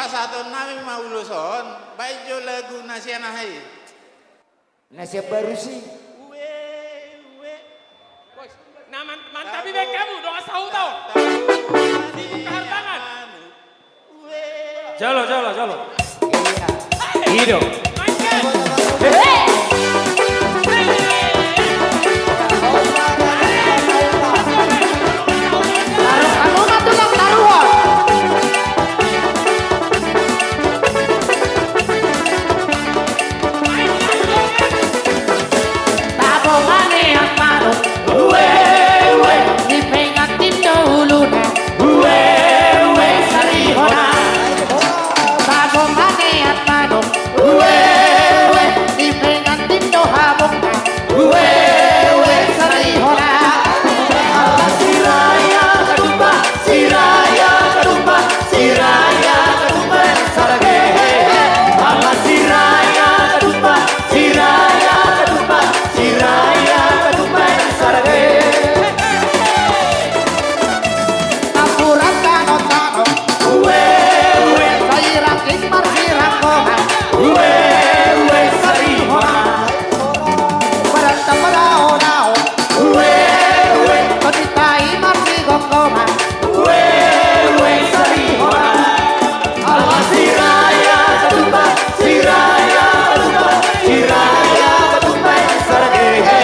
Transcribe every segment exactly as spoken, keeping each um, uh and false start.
Pasahaton nami ma ulos on, baen jo lagu na sian aha i. Na sian Barusi. Ue, ue. Bos, na man-, mantap i baen hamu, dongan sahuta on. Sibuk hahartangan. Jolo, jolo, jolo. Iya. I do. Tabo mane amano. Ue, ue. Di pengantin do uluna. Ue, ue, sarihona. Tabo mane amano. Ue, ue. Di pengantin do habongna. Ue, ue, sarihona. Ala Siraia Katupa, Siraia Katupa, Siraia Katupa, Saragehe. Ala Siraia Katupa, Siraia Katupa, Siraia Katupa, Saragehe. Tampuran tano-tano. Ue, ue. Sai rangging marsiranggongan. Ue, ue, sarihona. Maranta malao-lao. Ue, ue. Tondinta i marsigomgoman. Ue, ue, sarihona. Ala Siraia Katupa, Siraia Katupa, Siraia Katupa, Saragehe.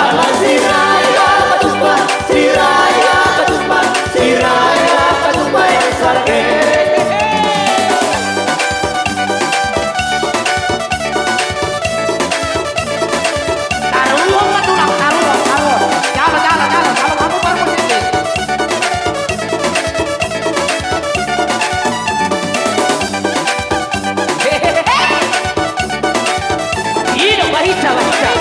Ala Siraia Katupa, Siraia Katupa, Siraia Katupa, Saragehe. Taruhon ma tulang, taruhon, taruhon. Jalo, jalo, jalo, jalo, hamu parmusik i. I do, bahica, bahica.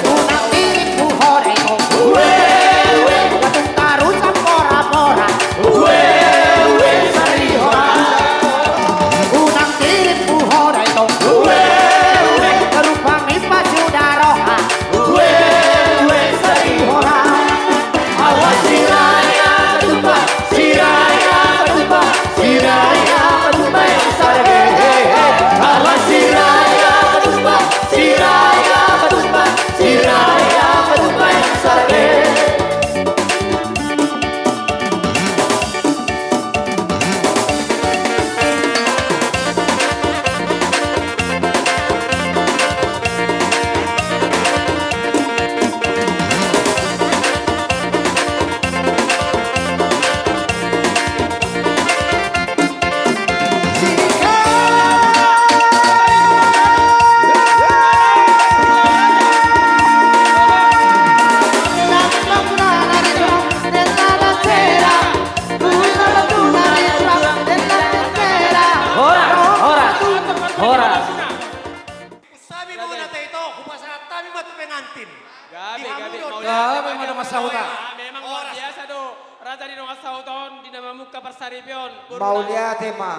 Unang tirimpu ho da i ho. Ue, ue. Gatung taru sampora-pora. Ue, ue, sarihona. Unang tirimpu ho da i ho. Ue, ue. Rupami pasuda roha. Ue, ue, sarihona. Ala Siraia Katupa, Siraia Katupa, Siraia Katupa, Saragehe. Ala Siraia Katupa, Siraia Katupa, Siraia Katupa, Saragehe. Horas, horas, horas. Hami muna tahe, hupasahat hami ma tu pengantin. Gabe, gabe, mauliate. Gabe ma dongan sahuta. Memang luar biasa do raja ni dongan sahuta on di na mamungka parsaripeon. Mauliate ma.